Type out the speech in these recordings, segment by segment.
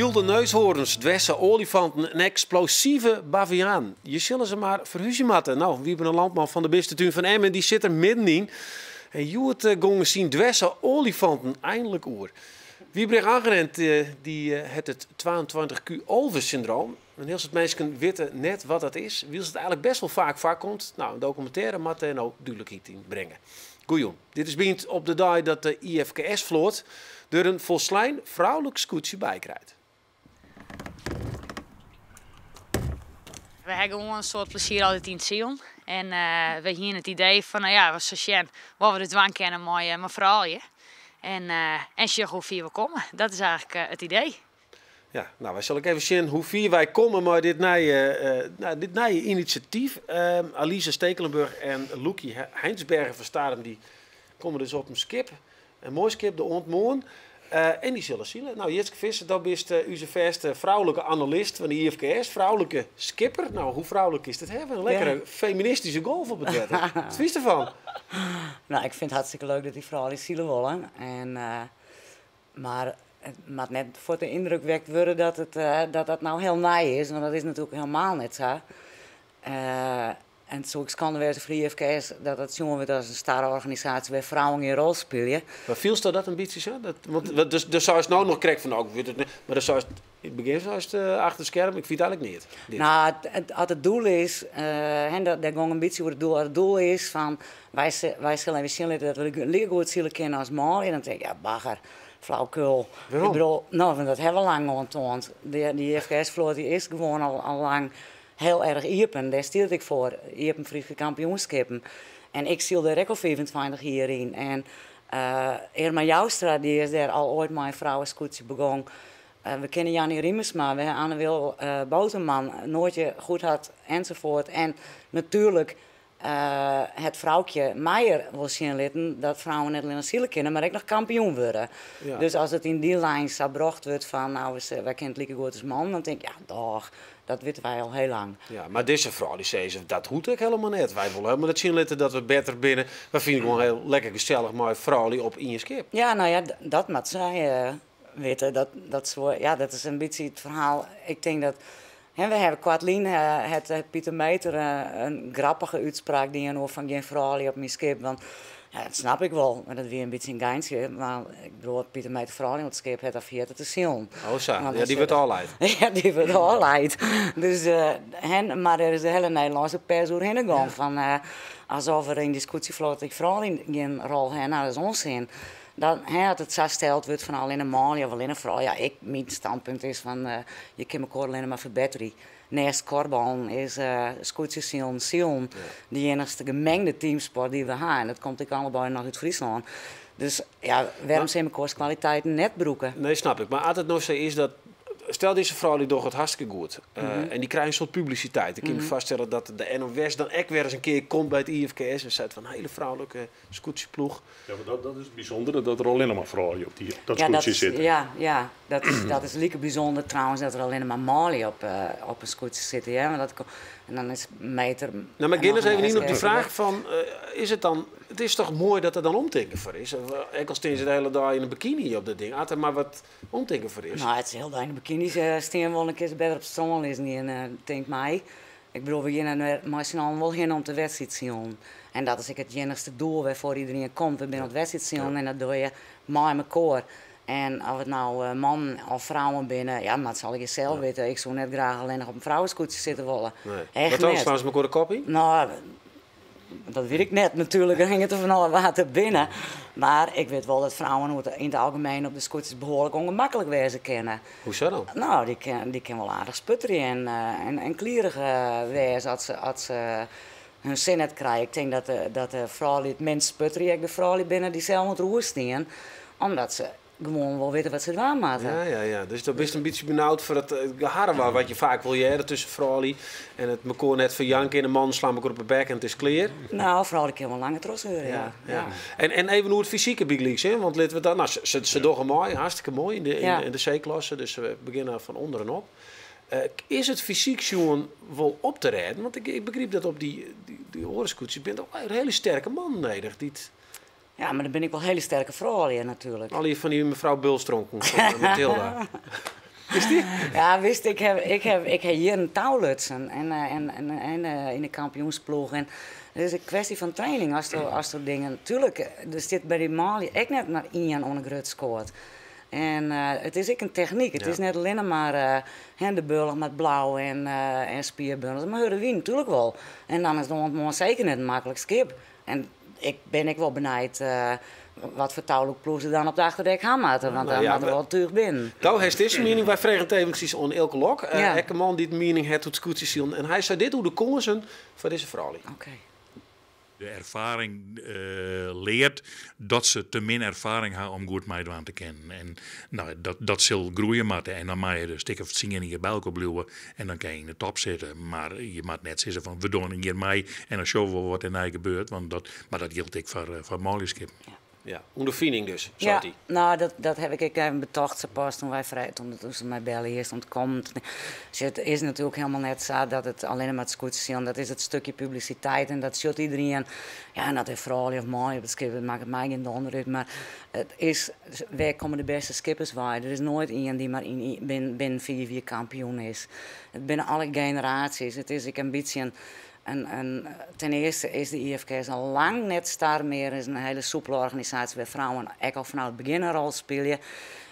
Wylde neushoorns, dwerse oaljefanten en eksplosive bavianen. Je sille se mar ferhúzje moatte. No, Wiebren Landman fan de bistetún fan Emmen dy sit der middenyn. En hjoed gongen syn dwerse oaljefanten einlik oer. Wybrig Angenent dy hat it 22q11 syndroom. In hiel soad minsken witte net wat dat is, wylst it eigenlik best wol faak foarkomt. No, in dokumintêre moat dêr no dúdlikheid yn bringe. Goejûn. Dit is Bynt op de dei dat de IFKS-float der in folslein froulik skûtsje by krijt. We ha gewoan in soad plezier altyd yn it silen. En we hiene it idee fan, no ja, we sille sjen wat we der dwaan kinne mei froulju. En, en sjogge hoe fier we komme. Dat is eigenlik it idee. Ja, no, wy sille ek even sjen hoe fier wy komme mei dit nije, uh, dit nije inisjatyf. Alise Stekelenburg en Loekie Heinsberger fan Starum dy komme dus op in skip. In moai skip, de Oant Moarn. Uh, en dy sille sile. No, Jitske Visser, do bist uh, ús fêste froulike analist fan de IFKS, froulike skipper. No, hoe froulik is it hawwe? In lekkere ja. feministyske golf op it wetter. Wat fynst derfan? No, ik fyn it hartstikke leuk dat dy froulju sile wolle. En, uh, mar it moat net fuort de yndruk wekt wurde dat it, dat dat no hiel nij is, want dat is natuerlik hielemaal net sa. En it soe ek skande wêze foar de IFKS dat dat sjoen wurdt as in starre organisaasje wêr frouwen gjin rol spylje. Mar fielsto dat in bytsje sa? Dat, want dus, dus seist no noch krekt fan, no, ik wit it net, mar dan seist yn it begjin seist achter it skerm, ik fyn it eigenlik neat. Dit. No, as it doel is, uh, dat, dêr gong in bytsje oer it doel, as it doel is fan wy, wy sille even sjen litte dat we like goed sile kinne as manlju, dan tink ik, ja, bagger, flauwekul. Wêrom? Ik bedoel, no, want dat hawwe we lang oantoand. Dy IFKS-float dy is gewoan al lang Hiel erch iepen, dêr stiet it ek foar, iepen Fryske kampioenskippen. En ik syl dêr ek al 25 jier yn. En Irma Joustra dy is dêr al oait mei in frouweskûtsje begûn. We kenne Jannie Riemersma, we ha Anne-Wil Boterman, Noortje Goedhart ensafuort. En natuerlik hat Froukje Meijer wol sjen litten dat frouwen net allinnich sile kinne, mar ek noch kampioen wurde. Dus as it yn dy lijn sa brocht wurdt fan nou, wy kinne it like goed as mannen, dan tink ik, ja, doch, dat witte wy al hiel lang. Ja, mar dizze froulju sizze, dat hoecht ek helemaal net. Wy wolle helemaal net sjen litte dat we better binne. Wy fine it gewoan hiel lekker gesellich mei froulju op ien skip. Ja, no ja, dat moat sy witte. Dat, dat, soe, ja, dat is in bytsje it ferhaal. Ik tink dat Hè, we hawwe koartlyn hat Pieter Meeter in grappige útspraak dien oer fan gjin froulju op myn skip. Want ja, dat snap ik wol, mar dat wie in bytsje in geintsje. Mar ik bedoel, as Pieter Meeter froulju op it skip hat, dan ferjit er te silen. Oh sa, ja, dy wurdt ôfleid. Ja, dy wurdt ôfleid. Dus, hè, mar dêr is de hiele Nederlânske pers oerhinne gong. Fan, asof der yn dy skûtsjefloat ek froulju gjin rol hawwe. No, dat is ûnsin. Dan, hè, as it sa steld wurdt fan allinne manlju of allinne froulju, ja, ik, myn standpunt is fan je kinne mekoar allinne mar ferbetterje. Neist kuorballen is skûtsjesilen silen de iennichste gemengde teamsport dy't we ha en dat komt ek allebeide noch út Fryslân. Dus ja, wêrom soe je mekoars kwaliteiten net brûke? Nee, snap ik. Mar as it no sa is dat Stel dizze froulju dogge it hartstikke goed en dy krije in soad publisiteit. Ik kin my foarstelle dat de NOS dan ek wer ris in kear komt by it IFKS en seit fan hele froulike skûtsjeploech. Ja, mar dat is it bysûndere, dat der allinne mar froulju op dy, dat skûtsje sitte. Ja, ja, dat is, dat is like bysûnder trouwens dat der allinne mar manlju op, op in skûtsje sitte. Ja, want dat, en dan is Meeter. No, mar gean ris even yn op dy fraach fan, is it dan, it is toch moai dat der dan omtinken foar is? Ek al stean se de hiele dei yn in bikini op dat ding, as der mar wat omtinken foar is. No, as se de hiele dei yn in bikini stean wolle, dan kinne se better op it strân lizzen gean, tinkt my. Ik bedoel, we geane der mei syn allen wol hinne om te wedstriidsilen. En dat is ek it iennichste doel wêrfoar iderien komt. We binne oan it wedstriidsilen en dat dogge je mei mekoar. En of it no mannen of frouwen binne, ja, moatte se allegear sels witte. Ik soe net graach allinnich op in frouweskûtsje sitte wolle. Nee. Echt Wat dan? net. Slaan se mekoar de kop yn? No, dat wit ik net natuerlik. Dat hinget der fanôf wa't der binne. Mar ik wit wol dat frouwen oer yn it algemeen op de skûtsjes behoarlik ûngemaklik wêze kinne. Hoe sa dan? No, dy kin, dy kin wol aardich sputterje en, en klierich wêze as se, as se hun sin net krije. Ik tink dat de, dat de froulju it minst sputterje ek de froulju binne dy't sels oan it roer stean, omdat se gewoan wol witte wat se dwaan moatte. Ja, ja, ja. Dus dan bist in bytsje benaud foar it geharrewar wat je faak wol hearre tusken froulju en it mekoar net ferjanke en de mannen slaan mekoar op 'e bek en it is klear. No, froulju kinne wol langer trochseure, ja. Ja. En even oer it fysike bygelyks, hè? Want litte we dat, no, se dogge mei, hartstikke moai yn de, yn de C-klasse, dus se begjinne fan ûnderen op. Is it fysyk sjoen wol op te rêden? Want ik begryp dat op dy oare skûtsjes binne toch hiele sterke mannen nedich dy't. Ja, mar der binne ek wol hiele sterke froulju natuerlik. Allegear fan dy mefrou Bulstronken fan Matilda. Is dy? Ja, witst, ik ha, ik ha, ik ha jierren toulutsen en, en, en, en yn de kampioensploech. En it is in kwestje fan training asto, asto dingen. Tuurlijk, der stiet by dy manlju ek net mar ien oan 'e grutskoat. En it is ek in technyk. It is net allinnich mar hè, de bealch moat blau en, en spierbundels, mar hurde wyn natuerlik wol. En dan is it oant moarn seker net in maklik skip. En ik bin ek wol benijd wat foar toulûkploech se dan op de achterdek ha moatte, want dan moat der wol túch binnen. Do hast dizze miening, wy fregen it eventsjes oan Eelke Lok, ek in man dy't in miening hat oer it skûtsjesilen, en hy sei dit oer de kânsen foar dizze froulju. De erfaring leart dat se te min erfaring ha om goed meidwaan te kinnen. En no, dat sil groeie moatte. En dan meie je der in stik of tsien jier by elkoar bliuwe en dan kin je yn de top sitte. Mar je moat net sizze fan we dogge in jier mei en dan sjogge we wol wat dêrnei gebeurt. Want dat, mar dat jildt ek foar manljuskippen. Ja, ûnderfining dus, seit hy. Ja, no, dat ha ik ek even betocht sapas toen wy frij, toen, toen se my belle earst om te kommen. Sjoch, it is natuerlik hielendal net sa dat it allinne mar it skûtsjesilen, dat is it stikje publisiteit en dat sjocht iderien. Ja, en dat der froulju of manlju op it skip, dat makket my gjin donder út, mar it is, wêr komme de bêste skippers wei? Der is noait ien dy't mar yn, binnen 5 jier kampioen is. It binne alle generaasjes. It is ek in bytsje in En ten earste is de IFKS al lang net star mear, is in hiele soepele organisaasje wêr frouwen ek al fanôf it begjin in rol spylje.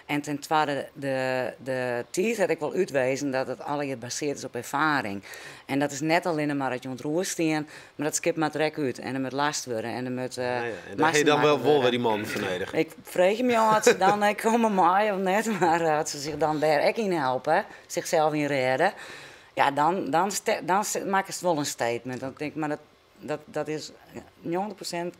En ten twadde, de tiid hat ek wol útwezen dat it allegear baseard is op erfaring. En dat is net allinne mar it oan it roer stean, mar dat skip moat der ek út en der moat last wurde en der moat Ja, ja. En dêr ha je dan wol wer dy mannen foar nedich. Ik freegje my ôf oft se dan ek komme meie of net, mar as se sich dan dêr ek yn helpe, sichsels yn rêde. Ja, dan, dan, dan makkest wol in statement. Dan tink ik, mar dat, dat, dat is 90%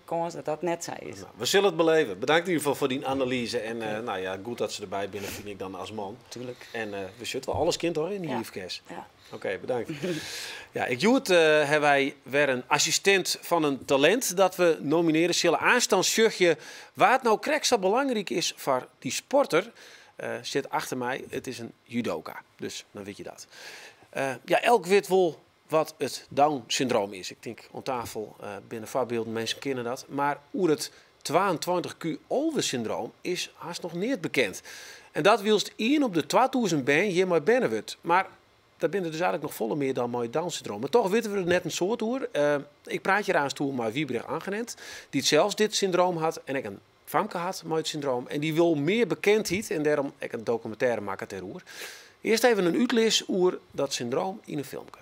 kâns dat dat net sa is. Nou, we sille it beleve. Bedankt yn ieder gefal foar dyn analyze. En nou ja, goed dat se derby binne, fyn ik dan as man. Tuurlijk. En we sjogge wol, alles kin toch yn dy IFKS? Ja. Oké, bedankt. Ja, ek hjoed hawwe wy wer in assistint fan in talint dat we nominearje sille. Aanst dan sjoch je wa't no krekt sa belangryk is foar dy sporter. Sit achter my, it is in judoka, dus dan wit je dat. Ja, elk wit wol wat it Down-syndroom is. Ik tink oan tafel binne foarbylden, minsken kinne dat. Mar oer it 22q11-syndroom is hast noch neat bekend. En dat wylst ien op de 2000 bern hjirmei berne wurdt. Mar dat binne der dus eigenlik noch folle mear dan mei it Down-syndroom. Mar toch witte we der net in soad oer. Ik praat hjir aanst oer mei Wiebrig Angenent, dy't sels dit syndroom hat en ek in famke hat mei it syndroom. En dy wol mear bekendheid en dêrom ek in dokumintêre makket dêroer. Earst even in útlis oer dat syndroom yn in filmke.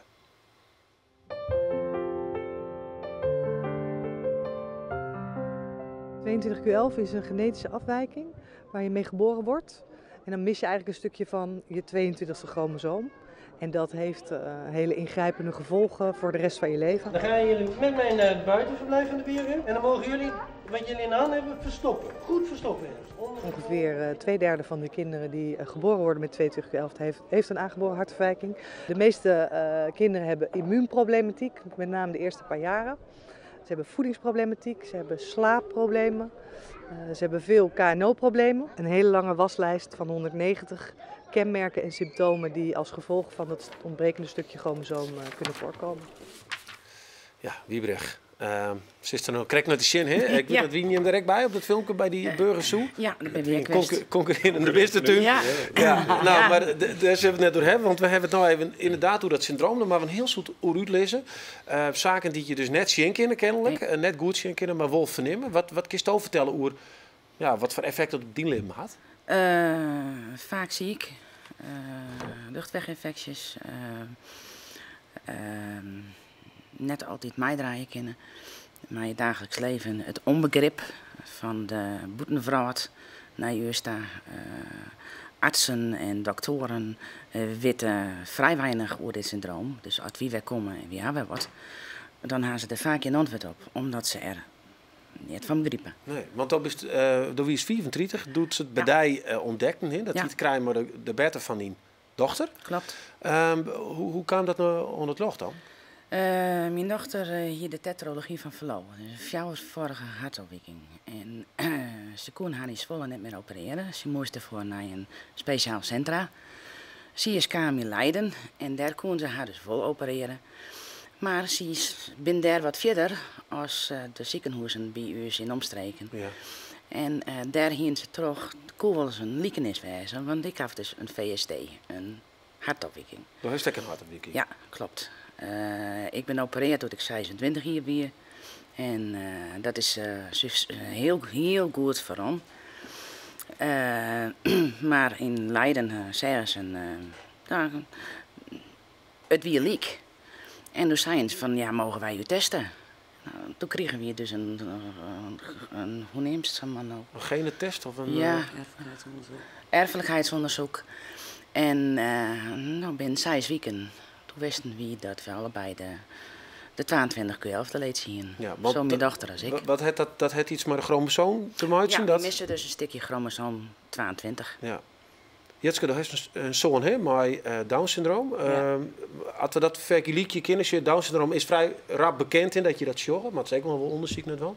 22q11 is een genetische afwijking waar je mee geboren wordt. En dan mis je eigenlijk een stukje van je 22e chromosoom. En dat heeft hele ingrijpende gevolgen voor de rest van je leven. Dan gaan jullie met mij naar het buitenverblijf van de Bierum. En dan mogen jullie wat jullie in de hand hebben verstoppen. Goed verstoppen. Ongeveer 2/3 van de kinderen die geboren worden met 22q11 heeft een aangeboren hartafwijking. De meeste kinderen hebben immuunproblematiek, met name de eerste paar jaren. Ze hebben voedingsproblematiek, ze hebben slaapproblemen, ze hebben veel KNO-problemen. Een hele lange waslijst van 190 kenmerken en symptomen die als gevolg van dat ontbrekende stukje chromosoom kunnen voorkomen. Ja, Wiebrig. Sitst der no krekt nei te sjen, hè? Ik wit dat wiene jim der ek by op dat filmke by dy Burgers Zoo. Ja, dêr bin ik west. Konkurrearjende bistetún. Ja. Ja, nou, mar dêr sille we it net oer hawwe, want we hawwe it no even ynderdaad oer dat syndroom. Dêr moatte we in hiel soad oer útlizze. Saken dy't je dus net sjen kinne, kenlik. Net goed sjen kinne, mar wol fernimme. Wat kinsto fertelle oer, ja, wat foar effekt dat op dyn libben hat? Faak siik, luchtweginfeksjes, net altyd meidraaie kinne mei it daagliks leven, it ûnbegrip fan de bûtenwrâld nei ús ta. Artsen en doktoaren witte frij weinich oer dit syndroom, dus as wy wer komme en wy ha wer wat, dan ha se der faak gjin antwurd op, omdat se er net fan begripe. Nee, want do bist, do wiest 35 doe't se it by dy ûntdekten, hè? Dat hie te krijen mei de berte fan dyn dochter. Klopt. Hoe kaam dat no oan it ljocht dan? Myn dochter hie de tetralogy fan Fallot, in fjouwerfâldige hertôfwiking. En se koene har yn Zwolle net mear operearje. Se moast derfoar nei in spesjaal sintra. Se is kaam yn Leiden en dêr koene se har dus wol operearje. Mar se binne dêr wat fierder as de sikehûzen by ús yn omstreken. Ja. En dêr hiene se troch, it koe wolris in likenis wêze, want ik haw dus in VSD, in hertôfwiking. Do hast ek in hertôfwiking? Ja, klopt. Ik bin operearre doe't ik 26 jier wie. En dat is hiel, hiel goed ferrûn. Mar yn Leiden seagen se, it wie lyk. En doe seinen se fan, ja, mogen wij u testen? Nou, doe krigen wy dus in, hoe neamst sa'n man no? In genetest of in... Ja. Erflikheidsûndersyk. Erflikheidsûndersyk. En no, binnen seis wiken, doe wisten wy dat we allebei de 22 q 11 deletie hienen. Ja, want Sawol myn dochter as ik. Wat hat dat, dat hat iets mei de chromosoom te meitsjen? Ja, dat... we misse dus in stikje chromosoom 22. Ja. Jetske, do hast in soan hè, mei Down-syndroom. Ja. As we dat fergelykje kinne, sjoch, Down-syndroom is frij rap bekend in dat je dat sjogge, mar it is ek noch wol ûndersyk net wel.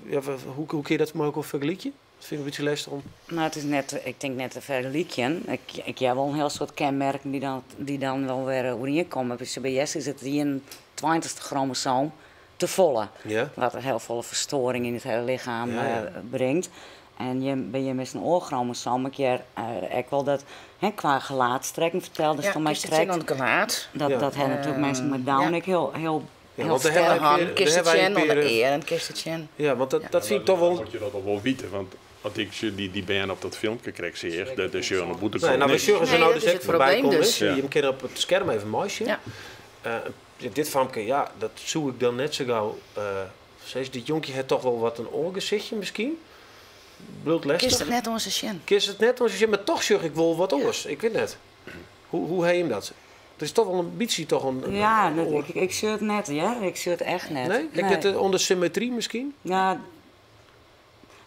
Ja, hoe kinne je dat mei elkoar fergelykje? Dat fyn ik in bytsje lestich om. No, it is net, ik tink net te fergelykjen. Ik hear wol in hiel soad kenmerken dy't dan wol wer oerienkomme. By Jesse is it 21ste chromosoom te folle. Wat hiel folle ferstoaring yn it hiele lichem bringt. En jim, by jim is in oar chromosoom. Ik hear ek wol dat, hè, kwa gelaatstrekken fertelde Ja, my kinst it sjen krekt. oan it gelaat. Dat ha natuerlik minsken mei Down ek hiel, hiel, Ja, hiel want dêr ha sterk. wy Hân, in pear- kinst dêr it ha wy sjen in oan de pear, earen, kinst it sjen. Ja, want dat fyn ik toch Dan wol. moat je dat al wol witte, want as ik dy bern op dat filmke krekt seach, dêr sjogge oan de bûtenkant Nee, no, we niks. sjogge se Nee, no dat dus is ek it foarby probleem kommen. dus. Je kinne op it skerm even meisjen. Dit famke, ja, dat soe ik dan net sa gau sizze. Dit jonkje hat toch wol wat in oar gesichtje miskien. Bliuwt lestich. Kinst it net oan se sjen. Kinst it net oan se sjen, mar toch sjoch ik wol wat oars. Ik wit net. Hoe ha jim dat? Der is toch wol in bytsje toch in Ja, in oar- ik sjoch it net, hear. Ik sjoch it echt net. Nee? Ek net oan de symmetry miskien? Ja,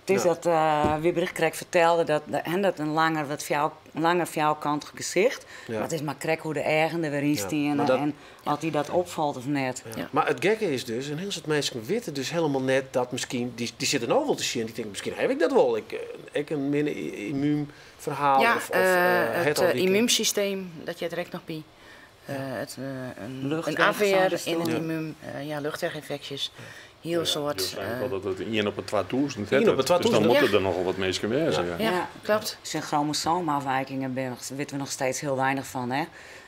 it is Ja. dat Wybrig krekt fertelde dat, hè, dat in langer, wat langer fjouwerkantich gesicht. Mar it is mar krekt hoe't de eagen der wer yn steane en oft dy dat opfalt of net. Ja. Mar it gekke is dus, in hiel soad minsken witte dus hielendal net dat miskien, dy sitte no wol te sjen, dy tinke miskien ha ik dat wol. Ik, ek in minne ymmúnferhaal Ja, of het it al die ymmuunsysteem, dat heart der ek noch by. It in Luchtweg, afwear sei yn de it stoel. ymmuun, ja, luchtweginfeksjes, hiel Ja, soad, jo seinen al dat it ien op 'e 2000 Ien op 'e Dus dan 2000, moatte ja. der nochal wat minsken wêze. Ja. Ja, Ja. klopt. Zijn chromosoomafwijkingen witten we nog steeds heel weinig van. Hè?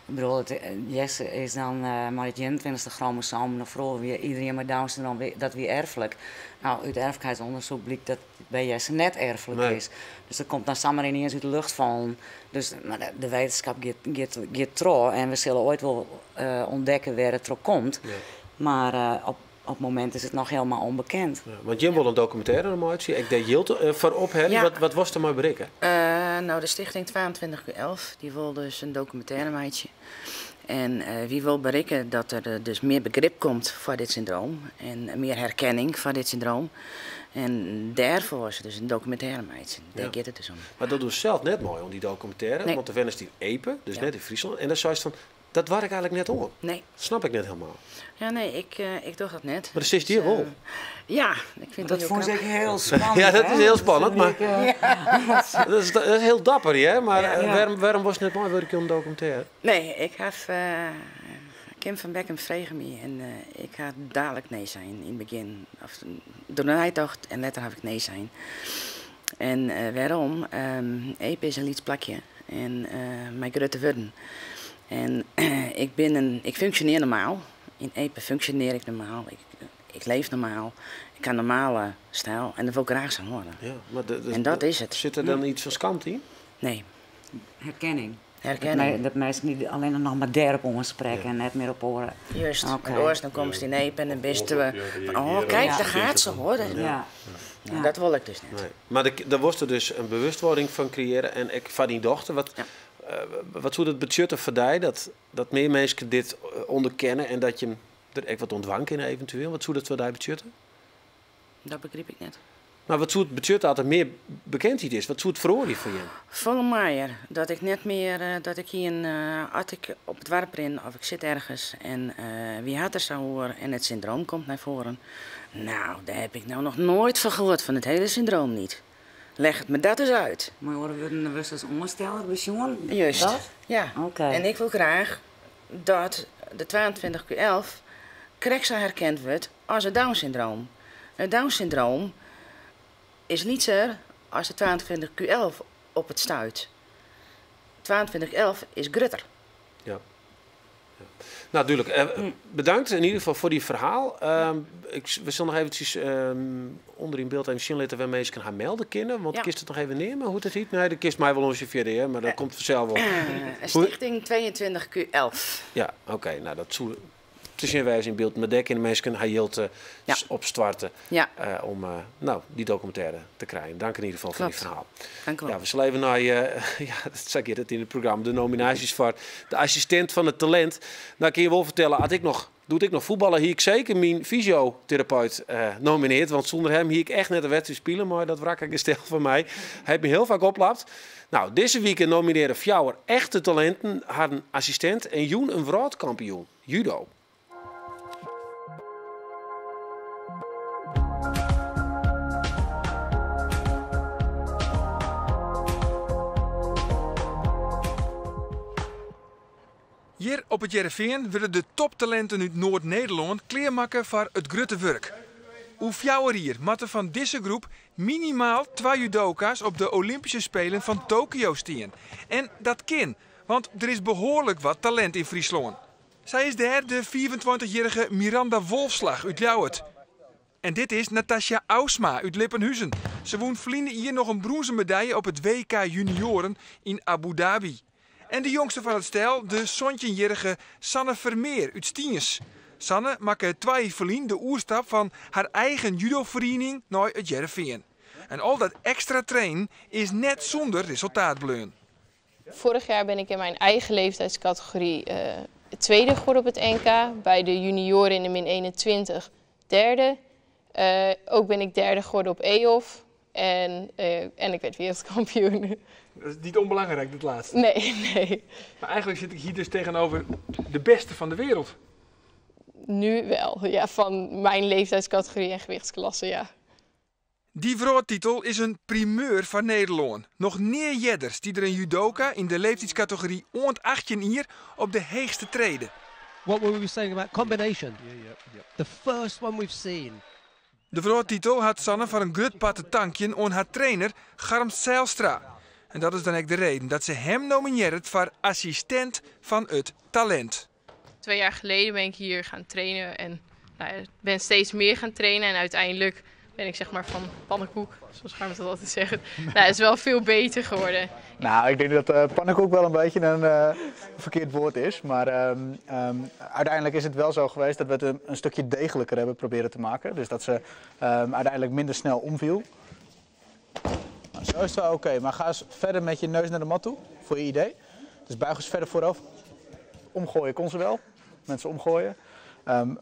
Ik bedoel, Jesse is dan mei it 21ste chromosoom, noch froeger wie iderien mei Down syndroom, dat wie erflik. No, út erflikheidsûndersyk blykt dat by Jesse net erflik Nee. is. Dus dat komt dan samar yniens út de lucht fallen. Dus, mar de wittenskip giet troch en we sille oait wol ûntdekke wêr't it troch komt. Mar op it momint is it noch hielendal ûnbekend. Ja, want jim wolle in dokumintêre meitsje, ek dêr jild foar ophelje. Ja. Wat wolst dermei berikke? No, de stichting 22Q11 dy wol dus in dokumintêre meitsje. En wy wolle berikke dat der dus mear begrip komt foar dit syndroom en mear herkenning foar dit syndroom. En dêrfoar is dus in dokumintêre meitsjen. Dêr giet it dus om. Mar dat dochst sels net mei oan dy dokumintêre, Nee. want do wennest yn Epe, dus net yn Fryslân. En dan seist fan, dat doar ik eigentlik net oan. Nee. Dat snap ik net hielendal. Ja, nee, ik doch dat net. Mar do sitst hjir Dus, wol. ja, ik fyn Dat it fûn hiel ik knap. hiel spannend. Ja, dat hè? is hiel spannend, Dat fyn mar ik, dat is hiel dapper, hè? Mar wêrom wolst net meiwurkje oan in dokumintêre? Nee, ik haw Kim van Bekkum frege my en ik ha dalik nee sein yn it begjin. Of doe neitocht en letter haw ik nee sein. En wêrom? Epe is in lyts plakje en mei grutte wurden. En ik funksjonearje normaal. Yn Epe funksjonearje ik normaal. Ik leef normaal. Ik ha in normale styl en dat wol ik graach sa hâlde. Ja, mar En dat is it. Sit der dan yts fan skamte yn? Nee. Herkenning. Herkenning. Dat minsken dy allinnich noch mar dêrop oansprekke en net mear op oare. Juist. Oké. En oars dan komst yn Epe en dan bist Ja, du, reagearje oh, op kijk, de daar gaat ze, hoor. Nou, dat wol ik dus net. Nee. Mar dêr wolst der dus in bewustwurding fan kreëarje en ek foar dyn dochter. Wat soe dat betsjutte foar dy, dat mear minsken dit ûnderkenne en dat je der ek wat oan dwaan kinne eventueel? Wat soe dat foar dy betsjutte? Dat begryp ik net. No, wat soe it betsjutte as der mear bekendheid is? Wat soe it feroarje foar jim? Folle mear. Dat ik net mear, dat ik hjir, as ik op it doarp rin of ik sit ergens en wy ha it der sa oer en it syndroom komt nei foaren. No, dêr ha ik no noch noait fan heard, fan it hiele syndroom net. Leg it my dat ris út. Mei oare wurden, wurdst as oansteller besjoen? Juist. Dat? Ja. Oké. En ik wol graach dat de 22Q11 krekt sa herkend wurdt as it Down-syndroom. It Down-syndroom Is lytser as de 22Q11 op it stuit. 2211 is grutter. Ja. Ja. Nou, dúdlik. Bedankt in ieder geval foar dyn ferhaal. We sille noch eventsjes ûnder yn byld even sjen litte wêr minsken har melde kinne. Want kinst it noch even neame hoe't it hyt? Nee, dat kinst my wol oan fierder, hear, mar dat komt fansels wol. Stichting 22Q11. Ja, oké. Nou, dat soe te sjen wêze yn byld. Mar dêr kinne minsken har jild op stoarte om no, dy dokumintêre te krijen. Dank yn ieder gefal foar dyn ferhaal. Dank u wel. Ja, we sille even nei, ja, sa giet it yn it programma, de nominaasjes foar de assistint fan it talint. Nou, ik kin je wol fertelle, as ik noch, doe't ik noch fuotballe, hie ik seker myn fysioterapeut nomineard. Want sûnder him hie ik echt net in wedstriid spile mei dat wrakke gestel fan my. Hy hat my hiel faak oplapt. Nou, dizze wike nominearre fjouwer echte talinten harren assistint en jûn in wrâldkampioen judo. Hjir op It Hearrenfean wurde de toptalinten út Noard-Nederlân klearmakke foar it grutte wurk. Oer fjouwer jier moatte fan dizze groep minimaal twa judoka's op de Olympyske Spelen fan Tokio stean. En dat kin, want der is behoarlik wat talint yn Fryslân. Sy is dêr de fiifentweintichjierrige Miranda Wolfslag út Ljouwert. En dit is Natasja Ausma út Lippenhuzen. Se wûn ferline jier noch in brûnzen medalje op it WK junioaren yn Abu Dhabi. En de jongste fan it stel, de santjinjierrige Sanne Vermeer út Stiens. Sanne makke twa jier ferlyn de oerstap fan har eigen judoferiening nei It Hearrenfean. En al dat ekstra trainen is net sûnder resultaat bleaun. Vorig jaar ben ik in mijn eigen leeftijdscategorie tweede geworden op het NK. Bij de junioren in de min 21 derde. Ook ben ik derde geworden op EOF. En ik werd wereldkampioen. Dat is niet onbelangrijk, dat laatste. Nee, nee. Maar eigenlijk zit ik hier dus tegenover de beste van de wereld. Nu wel, ja, van mijn leeftijdscategorie en gewichtsklasse, ja. Dy wrâldtitel is in primeur foar Nederlân. Noch nea earder stie der in judoka yn de leeftydskategory oant 18 jier op de heechste trede. What were we saying about combination? The first one we've seen. De wrâldtitel hat Sanne foar in grut part te tankjen oan har trainer Garm Zijlstra. En dat is dan ek de reden dat se him nominearret foar assistint fan it talint. 2 jaar geleden ben ik hier gaan trainen en nou ja, ben steeds meer gaan trainen. En uiteindelijk ben ik van pannenkoek, zoals Garm dat altijd zegt. Nou, het is wel veel beter geworden. Nou, ik denk dat pannenkoek wel een beetje een verkeerd woord is. Maar uiteindelijk is het wel zo geweest dat we het een stukje degelijker hebben proberen te maken. Dus dat ze uiteindelijk minder snel omviel. Nou, zo is het wel oké, maar ga eens verder met je neus naar de mat toe, voor je idee. Dus buig eens verder voorover. Omgooien kon ze wel, mensen omgooien.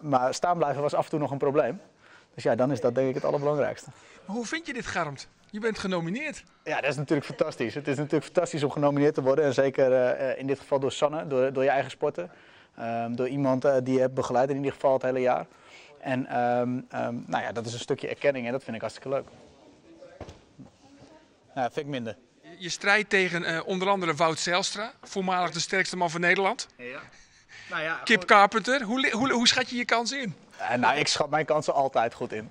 Maar staan blijven was af en toe nog een probleem. Dus dan is dat denk ik het allerbelangrijkste. Maar hoe vind je dit, Garmt? Je bent genomineerd. Ja, dat is natuurlijk fantastisch. Het is natuurlijk fantastisch om genomineerd te worden. En zeker in dit geval door Sanne, door je eigen sporten. Door iemand die je hebt begeleid in ieder geval het hele jaar. En dat is een stukje erkenning en dat vind ik hartstikke leuk. Nou, vind ik minder. Je strijdt tegen onder andere Wout Zijlstra, voormalig de sterkste man van Nederland. Ja. Nou ja, Kip Carpenter, hoe schat je je kansen in? Ik schat mijn kansen altijd goed in.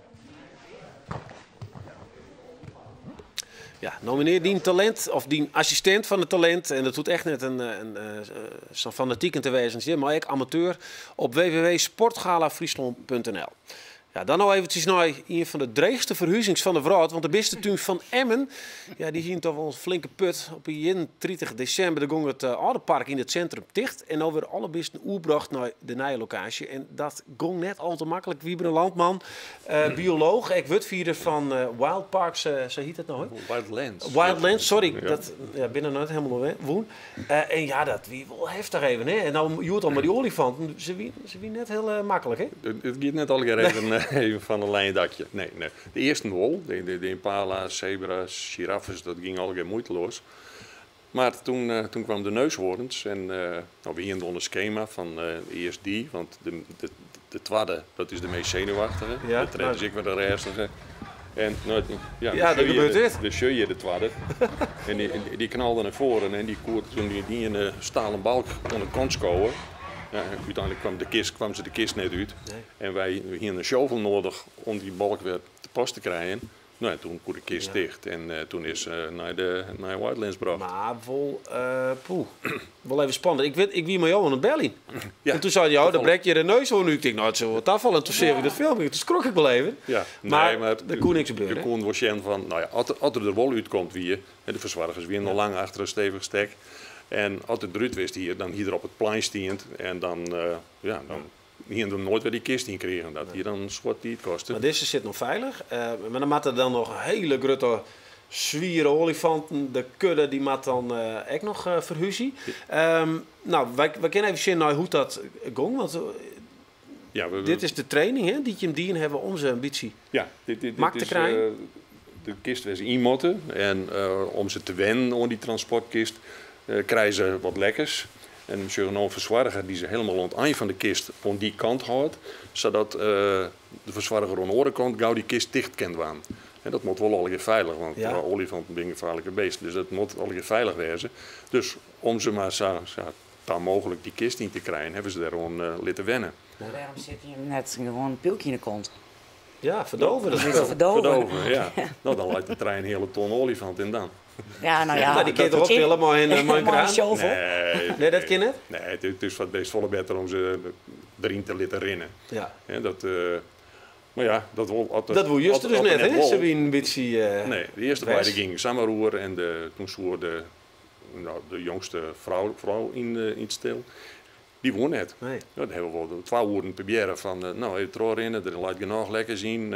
Ja, nomineer die talent of die assistent van het talent. En dat doet echt net zo'n fanatiek in te wezen, maar ik amateur op w w w punt sportgala friesland punt n l. Ja, dan nou eventjes naar een van de dreigste verhuizings van de wereld. Want de bistetuin van Emmen, ja, die hier toch wel een flinke put. Op 31 december ging het oude park in het centrum dicht. En nou werden alle bisten oerbracht naar de nieuwe locatie. En dat ging net al te makkelijk. Wiebren Landman, bioloog, ik wordvierder van Wild Parks, zo heet het nou, hè? Wildlands. Wildlands, sorry, Ja. dat, ja, binnen nooit helemaal woen. En ja, dat wie wel heftig even, hè? En nou, je hoort al maar die olifanten, ze wie net heel makkelijk, hè? Het gaat net al even van een lijn dakje. Nee, nee. De eerste wol, de impala's, zebra's, giraffes, dat ging al moeiteloos. Maar toen kwamen de neushoorns en we gingen onder schema van eerst die, want de tweede, dat is de meest zenuwachtige. De derde is ik weer de rustige. En, nou, ja, Ja, de dat sjeu gebeurt de dit. De sjeu je de tweede. En die knalde naar voren en die koert toen die in een stalen balk onder de kant schoven. Ja, uiteindelijk kwam ze de kist net uit. Nee. En wij hadden een shovel nodig om die balk weer te pas te krijgen. No, en toen koe de kist ticht en toen is se nei de nei Wildlands brocht. Mar wol, poeh, wol even spannend. Ik wit, ik wie mei jo oan it beljen. Ja. En toen sei jo, dan brek je de neushoorn út. Ik tink, no, it sil wol tafalle. En toen seach ik dat filmpje, toen skrok ik wol even. Ja, Maar nee, mar der koe niks gebeure. Je koene wol sjen fan, no ja, as er der wol útkomt wie, hè, de fersoargers wiene al lang achter in stevich stek. En as er derút wist hie, dan hie er op it plein stiend en dan, ja, dan hiene we noait wer dy kist yn krigen. Dat hie dan in soad tiid koste. Mar dizze sit no feilich. Mar dan moatte dan noch hele grutte, swiere oaljefanten. De kudde dy moat dan ek noch ferhúzje. No, wy kinne even sjen nei hoe't dat gong. Want Ja, we, dit is de training, hè, dy't jim dien hawwe om se in bytsje Ja, dit mak te is krijen. de kist wêr't se yn moatte. En om se te wennen oan dy transportkist, krije se wat lekkers. En we sjogge no in fersoarger dy't se helemaal oan it ein fan de kist oan dy kant hâldt, sadat de fersoarger oan de oare kant gau dy kist ticht kin dwaan. En dat moat wol allegear feilich, want oaljefanten binne gefaarlike beesten, dus dat moat allegear feilich wêze. Dus om se mar sa ta mooglik dy kist yn te krijen, hawwe se dêroan litte wenne. Wêrom sit jim net gewoan in pylkje yn 'e kont? Ja, ferdôve dat spul. Ferdôve. Ferdôve, ja. No, dan leit der trijenheale ton oaljefant in dan. Ja, no ja. Ja, dy kin je toch optille mei in Mei in kraan? shovel. Nee. Nee, dat kin net? Nee, it is foar it beest folle better om se deryn te litte rinnen. Ja. Hè, dat, mar ja, dat wol, as Dat woe juster dus as net, net hè? wol. Se wienen in bytsje Nee, de earste dwers. beide gingen samar oer en toen soe de, no, de jongste frou yn it stel, Dy woe net. Nee. No, dat hawwe we wol 2 oeren probearre fan, no, even trochrinne, der leit genôch lekkers yn.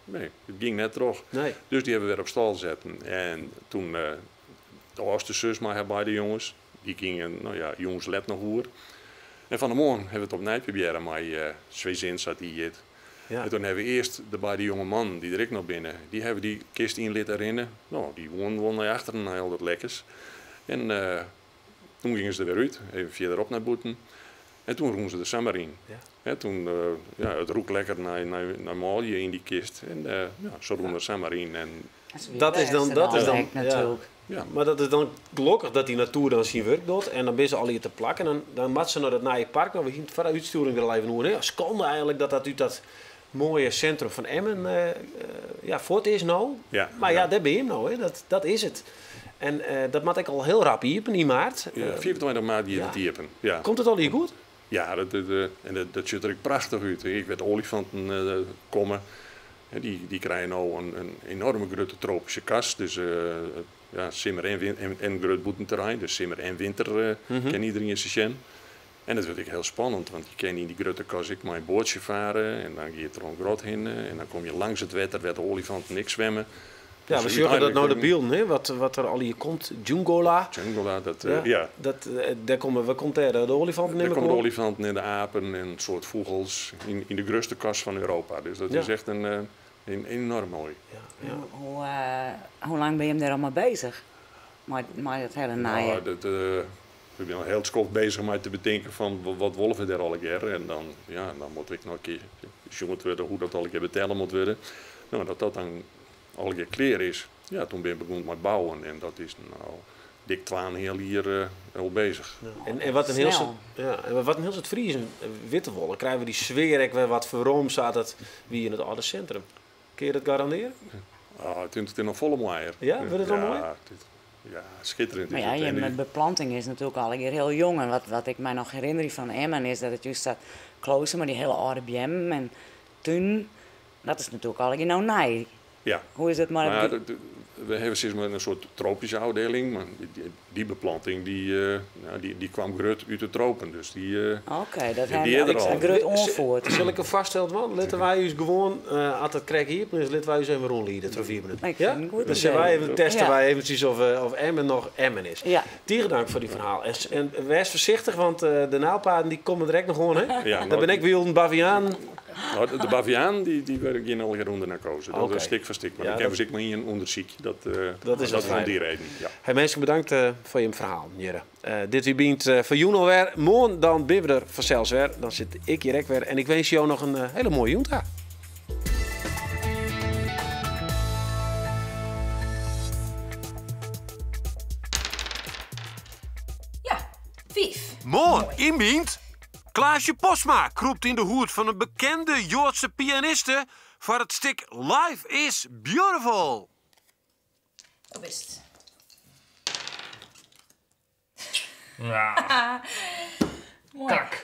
Nee, it gyng net troch. Nee. Dus dy hawwe we wer op stâl setten. En toen de âldste sus mei har beide jonges, dy gyngen, no ja, jûns let noch oer. En fan 'e moarn hawwe we it opnij probearre mei Swezin, sa't dy hjit. Ja. En toen hawwe we earst de beide jonge mannen, dy't der ek noch binne, dy hawwe dy kist yn litte rinne. No, dy woenen wol nei achteren nei al dat lekkers. En Toen gyngen se der wer út, even fierderop nei bûten. En toen rûnen se der samar yn. Ja. Hè, toen, ja, it rûk lekker nei manlju yn dy kist. En ja, se rûnen der samar yn. En Dat is dan, dat is dan, ja. Natuerlik. Ja. Mar dat is dan gelokkich dat dy natoer dan syn wurk docht. En dan binne se allegear te plak. En dan moatte se nei dat nije park. No, we hiene it foar de útstjoering der al even oer. Hè. Skande eigentlik dat dat út dat moaie sintrum fan Emmen ja, fuort is no. Ja. Mar ja, dêr binne jim no. Hè. Dat is it. En dat moat ek al hiel rap iepen yn maart. Ja, 25 maart giet it iepen. Ja. Komt it allegear goed? Ja, en dat sjocht der ek prachtich út. Ek wêr't de oaljefanten komme, dy krije no in enorme grutte tropyske kas. Dus ja, simmer en en grut bûtenterrein. Dus simmer en winter kin iderien se sjen. En it wurdt ek hiel spannend, want je kinne yn dy grutte kas ek mei in boatsje fare en dan giet troch in grot hinne en dan komme je langs it wetter wêr't de oaljefanten ek swimme. Ja, Dus we sjogge dat no de úteinlik bylden, hè, wat der allegear komt. Jungola. Jungola, dat, Ja, ja. dat, dêr komme, wat komt dêr? De oaljefanten Dêr nimme komme de ik oan? oaljefanten en de apen en in soart fûgels yn de grutste kas fan Europa. Dus dat Ja. is echt in enorm moai. Ja, ja. Hoe lang binne jim dêr al mei bezich? Mei dat hiele nije? Nou, dat, we binne al hiel skoft bezich mei te betinken fan wat wolle we dêr allegear. En dan, ja, dan moat ek noch in kear sjoen wurde hoe dat allegear betelle moat wurde. No, dat dat dan allegear klear is, ja, toen bin ik begûn mei bouwen. En dat is no dik twaenheal jier al bezich. Ja. En wat in hiel Snel. soad, ja, en wat in hiel soad Friezen witte wolle, krije we dy sfear ek wer wat werom sa't it wie yn it âlde sintrum. Kinne je dat garandearje? Ah, it is noch folle moaier. Ja, wurdt it noch Ja, moaier? ja, skitterend Maar is ja, it. je En die beplanting is natuerlik allegear hiel jong. En wat ik my noch herinnerje fan Emmen is dat it juist dat klooster mei dy hiele âlde beammen en tunen, dat is natuerlik allegear no nij. Ja. Hoe is it mei Maar it we hawwe sis mar in soart tropyske ôfdieling, mar dy beplanting dy kwam grut út de tropen. Dus dy, Oké, dat die ha is er ik al. grut oanfoerd. Sil ik in foarstel dwaan? Litte wy ús gewoan, as it krekt iepen is, litte wy ús even rûnliede troch 4 minuten. Ik Ja? vind het een goed Dan sille idee. wy even, teste Ja. wy eventsjes of Emmen noch Emmen is. Ja. Tige dank foar dy ferhaal. En wês foarsichtich, want de nijlpaden dy komme der ek noch oan, hè? Ja, Daar nou, bin ik wylden bavianen. Nou, de baviaan die werden geen allegear ûnder narkose. Dat Oké. is stik foar stik. Mar Ja, dan dat kinne we ek mar ien ûndersykje. Dat, Dat is dat wat om fijn. die reden. Ja. Hey, minsken, bedankt foar jim ferhaal, Jurre. Dit wie Bynt foar jûn alwer. Moarn dan binne we der fansels wer. Dan sit ik hjir ek wer. En ik winsk jo noch in hiele moaie jûn ta. Ja, 5. Moarn yn Bynt. Klaasje Postma krûpt yn de hûd fan in bekende Joadse pianiste foar it stik Life is Beautiful. Do bist. Ja. Moai. Kak.